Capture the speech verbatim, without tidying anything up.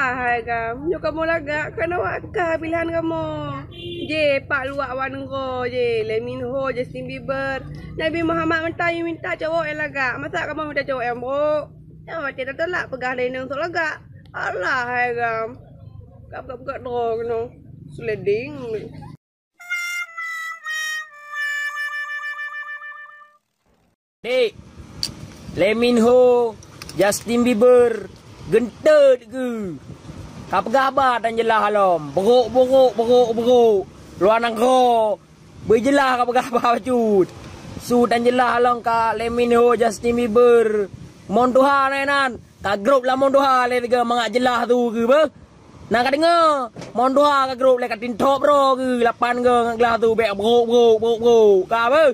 Hai gam, nyoe kamoe lagak, kana wak ka pilihan kamoe. Jeh, pak luwak wan nengko jeh, Lee Min Ho, Justin Bieber. Nabi Muhammad meuntah minta cowok nyang lagak. Masa kamoe minta cowok nyang brok? Nyang watèe tatulak peugah lé inong sok lagak. Allah hai gam. Gap gap gap droe keunoe. Sliding. Dek, Lee Min Ho, Justin Bieber, geunteut geuh. Ka peugah haba tan jeulaih lom. Brok, brok, brok, brok. Luwa nanggroe. Beujeulaih ka peugah haba bacut. Su tan jeulaih lom ka Lee Min Ho, Justin Bieber. Mon tuha nyan nan. Ka grôp lam mon tuha lé tiga mangat jeulaih su geuh beuh. Na ka deungoe, mon tuha ka grôp lé ka tintop droe geuh lapan geuh ngat jeulaih su bèk brok, brok, brok, brok. Ka beuh.